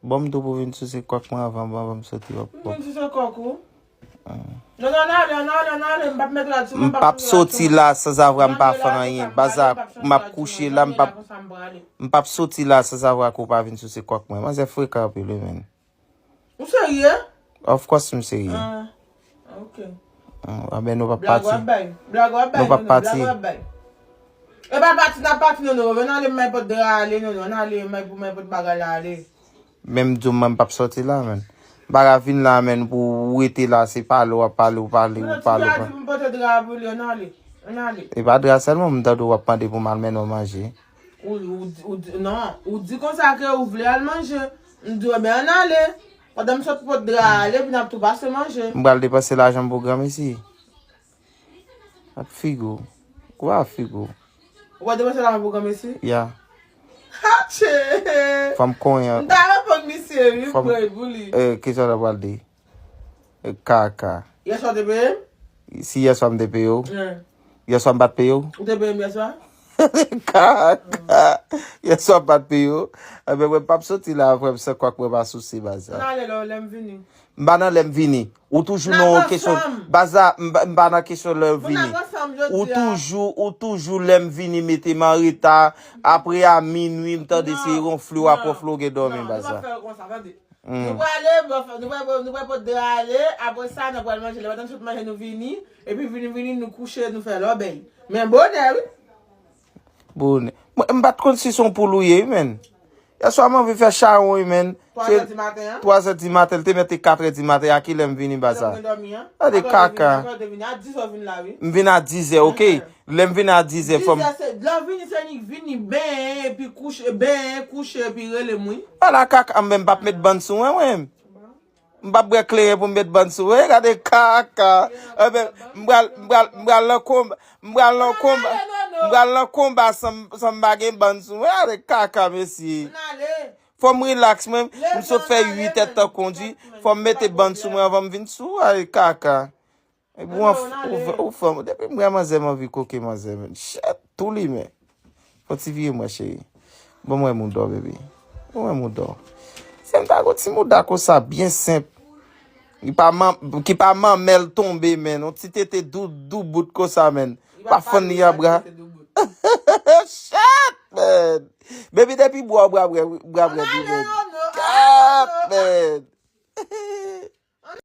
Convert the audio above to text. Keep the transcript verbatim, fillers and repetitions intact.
Bon, m tou pou vin souse kòk mwen avan, avan m soti. W ap, w ap. Vin souse kòk ou? Non, non, ann ale, ann ale, ann ale, m p ap met rad sou mwen, m p ap soti la. Sansavwa, m pa fè anyen. Baza, m ap kouche la, m p ap, m p ap soti la sansavwa ke w pa vin souse kòk mwen. Manzè frekan anpil wi, menn. Ou serye? Of course m serye. Ah, ok. Ah, ben nou p ap pati. Blag w ap bay. Blag w ap bay. Nou p ap pati. Blag w ap bay. E pa pati n ap pati non non. Ann ale m may pot dra ale non non. Ann ale m may pou may pot bagay la ale. Menm di w mwen m p ap soti la menn. M pa ka vin la menn pou ou rete la se pale w ap pale ou pale ou pale. Ti a di pou m pote dra pou li ann ale. Ann ale. E pa dra sèlman m tande w ap mande pou m al mennen w manje. Ou, ou, ou, non, ou di konsa ke ou vle al manje. M di w, ebyen, ann ale. Pandan m sot pot dra a ale, epi n ap tou pase manje. M pral depanse lajan m pou granmesi. Ak figi w. Gwo ak figi w. Ou pral depanse lajan pou granmesi? Ya. Atche! Fanm konyen. M ta reponn misye, wi, m pray pou li. Eh, kisa w ta pral di? Eh, kaka. Yèswa w te peye m? Si yèswa m te peye w. Yèswa m pa t peye w? Ou te peye m yèswa? Kaka. Yèswa m pa t peye w. Enben, mwen p ap soti la, frè m, san kwak mwen pa souse baz la. Ann ale lè, lè m vini. M pa nan lè m vini. Ou toujou nan yon kesyon. Baz la, m pa nan kesyon lè w vini. Ou toujou, ou toujou lè m vini mete m an reta. Apre a minwi, m tande se wonfle w ap wonfle w gen dòmi baz la. Nou prale, nou prale, nou prale pot dra ale, apre sa, nou pral manje. Lè maten nou sot manje, nou vini, epi vini, vini, nou kouche, nou fè lòbèy. Men bonè, wi. Bonè. Mwen, m pa t konn si se yon poul ou ye, wi, menn. Yèswa, m anvi fè chawony, menn. Twazè di maten, an? Twazè di maten, l te mete katrè di maten, a kilè m vini, baz la? Gade kaka. M vin a dizè, oke? Lè m vin a dizè, fò m. Dizè se, lè w vini, se nik vini, benyen, epi kouche, benyen, kouche, epi rele m, wi. Ala kaka, m menm p ap met bann sou mwen, mwen. M p ap bwè kleren pou m met bann sou mwen. Gade kaka. Enben, m pral, m pral, m pral nan konba, m pral nan konba, m pral nan konba san, san m pa gen bann sou mwen. Gade kaka, mesye. Fò m rilaks, mwen. M sot fè uit è tan kondi. Fò m mete bann sou mwen anvan m vin sou. Gade kaka. Epi w anf, ou fè, ou fè, depi m wè manzè m anvi koke manzè, men. Shit, tou limen. Fò ti vire mwen, cheri. Ban m wè mouda w, baby. Ban m wè mouda w. Si m ta gon ti mouda konsa, byen senp. Ki pa man, ki pa manmèl tonbe, men. Yon ti tete dou, doubout konsa, men. Pa fann li a bra. Shit, man. Baby, depi bwa, bra, bra, bra, bra, bra, bra. Shit, man.